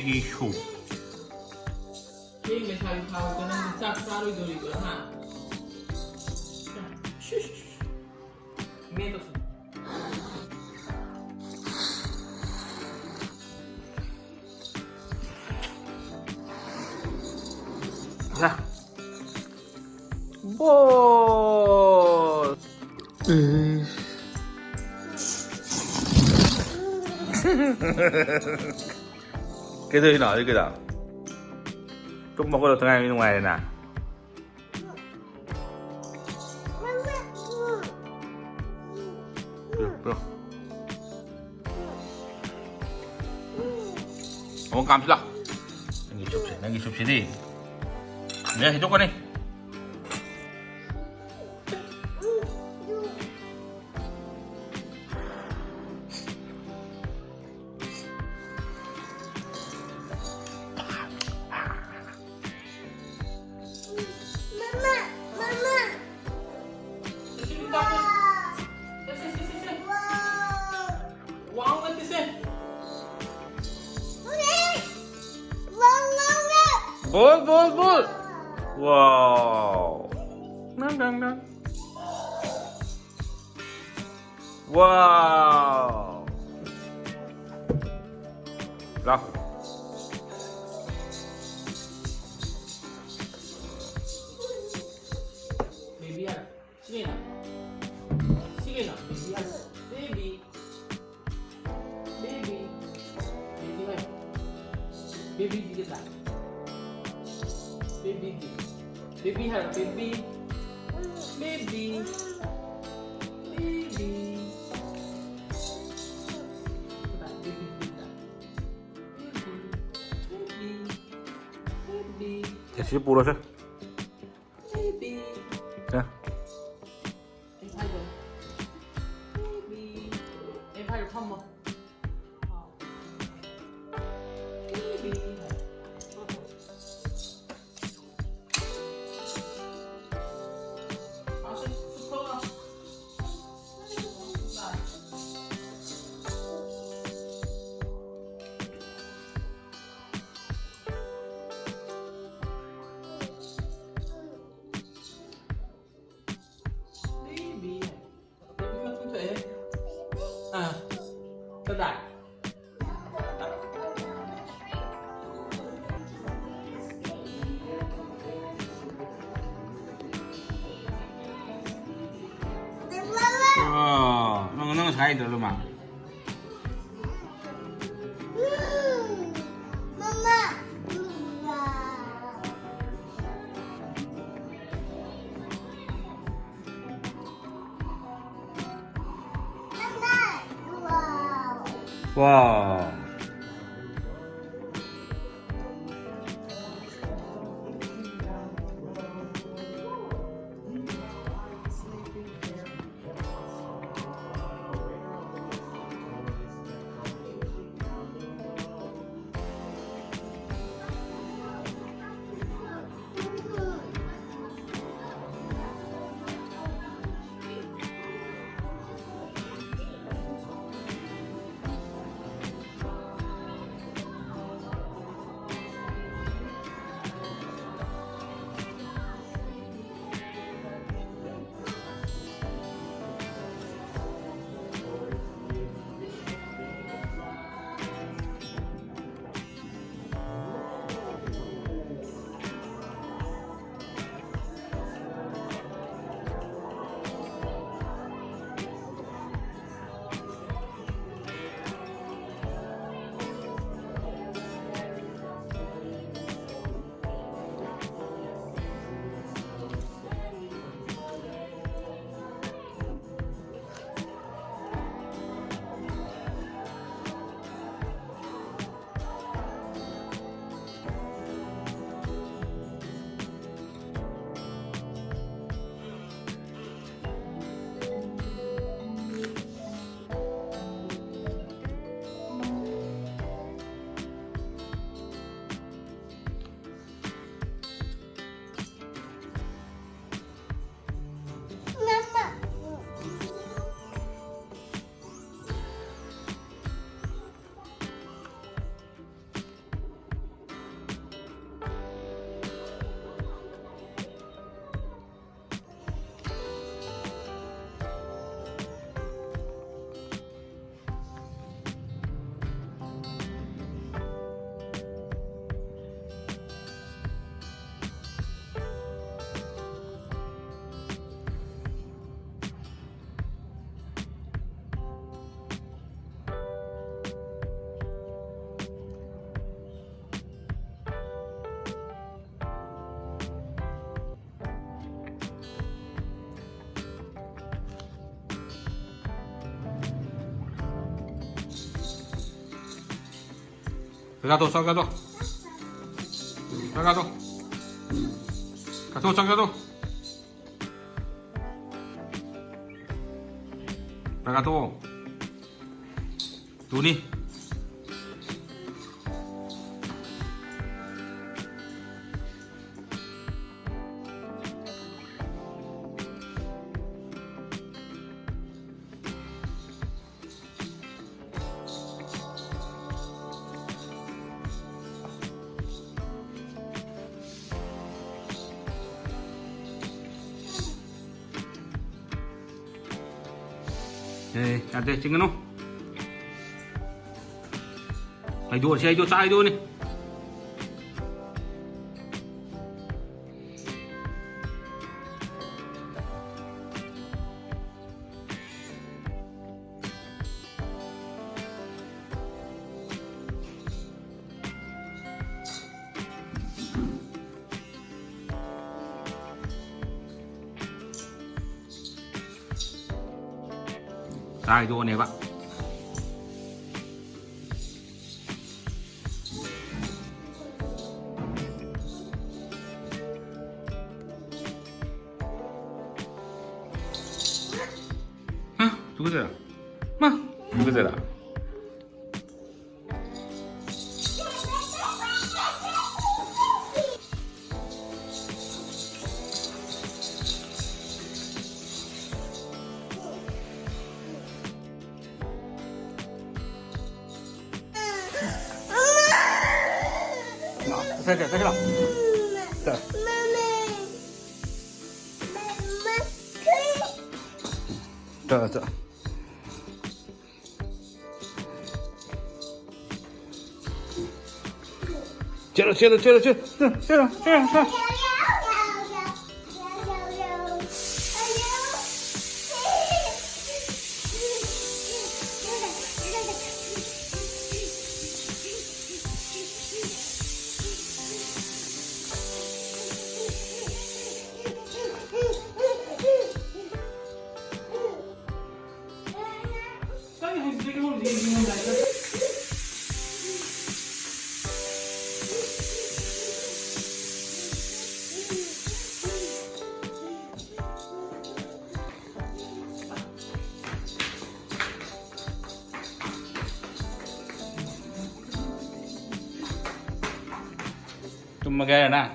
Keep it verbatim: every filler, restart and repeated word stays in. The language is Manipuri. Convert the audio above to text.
ꯏꯁꯨ꯫ ꯊꯦꯡ ꯂꯩꯁꯥꯕꯤ ꯐꯥꯕꯗ ꯅꯪꯗꯤ ꯆꯥꯛ ꯆꯥꯔꯣꯏꯗꯣꯔꯤꯕ꯭ꯔꯥ, ꯍꯥ? ꯁꯤꯁ꯫ ꯃꯦ ꯇꯧꯁꯤ꯫ ꯌꯥ꯫ ꯕꯣꯜ꯫ ꯀꯩꯗꯧꯔꯤꯅꯣ ꯍꯧꯖꯤꯛꯀꯤꯗꯣ? ꯇꯨꯝꯕ ꯍꯧꯒꯠꯂꯛꯇ ꯉꯥꯏꯔꯤ, ꯅꯨꯡꯉꯥꯏꯔꯦꯅ꯫ ꯄꯤꯔꯣ, ꯄꯤꯔꯣ꯫ ꯑꯃꯨꯛ ꯀꯥꯝꯁꯤꯂꯥ꯫ ꯅꯪꯒꯤ ꯁꯨꯞꯁꯦ, ꯅꯪꯒꯤ ꯁꯨꯞꯁꯤꯗꯤ꯫ ꯅꯦ, ꯍꯩꯗꯣꯛꯀꯅꯤ꯫ ꯕꯣꯜ, ꯕꯣꯜ, ꯕꯣꯜ꯫ ꯋꯥꯎ꯫ ꯅꯪ, ꯅꯪ, ꯅꯪ꯫ ꯋꯥꯎ! ꯂꯥꯎ꯫ ꯕꯦꯕꯤ ꯍꯥꯏꯔꯣ꯫ ꯁꯤ ꯀꯩꯅꯣ? ꯁꯤ ꯀꯩꯅꯣ? ꯕꯦꯕꯤ ꯍꯥꯏꯔꯣ꯫ ꯕꯦꯕꯤ꯫ ꯕꯦꯕꯤ꯫ ꯕꯦꯕꯤ ꯍꯥꯏꯔꯣ꯫ ꯕꯦꯕꯤꯗꯤ ꯀꯩ ꯇꯥꯏ? ꯕꯦꯕꯤꯗꯤ꯫ ꯕꯦꯕꯤ ꯍꯥꯏꯔꯣ, ꯕꯦꯕꯤ꯫ ꯕꯦꯕꯤ꯫ ꯕꯦꯕꯤ꯫ ꯀꯗꯥꯏ ꯕꯦꯕꯤꯗꯤ ꯀꯗꯥꯏ? ꯕꯦꯕꯤ꯫ ꯕꯦꯕꯤ꯫ ꯕꯦꯕꯤ꯫ ꯑꯦ, ꯁꯤ ꯄꯨꯔꯣꯁꯦ꯫ ꯕꯦꯕꯤ꯫ ꯁꯦ꯫ ꯑꯦ, ꯍꯥꯏꯔꯣ꯫ ꯕꯦꯕꯤ꯫ ꯑꯦ, ꯍꯥꯏꯔꯣ, ꯐꯝꯃꯣ꯫ ꯑꯣ, ꯅꯪ, ꯅꯪ ꯉꯁꯥꯏ ꯍꯥꯏꯗ꯭ꯔꯣ, ꯂꯨꯃꯥ? Wow. ꯆꯥꯛ ꯆꯥꯊꯣꯛ, ꯆꯥꯛ ꯆꯥꯊꯣꯛ꯫ ꯆꯥꯛ ꯆꯥꯊꯣꯛ꯫ ꯆꯥꯊꯣꯛ, ꯆꯥꯛ ꯆꯥꯊꯣꯛ꯫ ꯆꯥꯛ ꯆꯥꯊꯣꯛꯑꯣ꯫ ꯇꯨꯅꯤ꯫ ꯑꯦ, ꯌꯥꯗꯦ, ꯆꯤꯡꯒꯅꯨ꯫ ꯍꯩꯗꯣꯛꯑꯁꯤ, ꯍꯩꯗꯣꯛ-, ꯆꯥꯛ ꯍꯩꯗꯣꯛꯑꯅꯤ꯫ ꯆꯥꯏꯗꯣꯛꯑꯅꯦꯕ꯫ ꯍꯥ? ꯇꯨꯀꯠꯆꯩꯔꯥ? ꯃꯥ! ꯇꯨꯀꯠꯆꯩꯔꯥ? ꯂꯥꯛꯑꯣ, ꯆꯠꯁꯦ, ꯆꯠꯁꯦ, ꯂꯥꯛꯑꯣ꯫ ꯆꯠ-, ꯆꯠ-, ꯆꯠ-, ꯆꯦꯜꯂꯣ, ꯆꯦꯜꯂꯣ, ꯆꯦꯜꯂꯣ, ꯆꯦꯜꯂꯣ, ꯆꯦꯜꯂꯣ, ꯆꯦꯜꯂꯣ, ꯆꯦꯜꯂꯣ꯫ ꯁꯦꯝꯃꯒꯦ ꯍꯥꯏꯔ ꯅꯪ?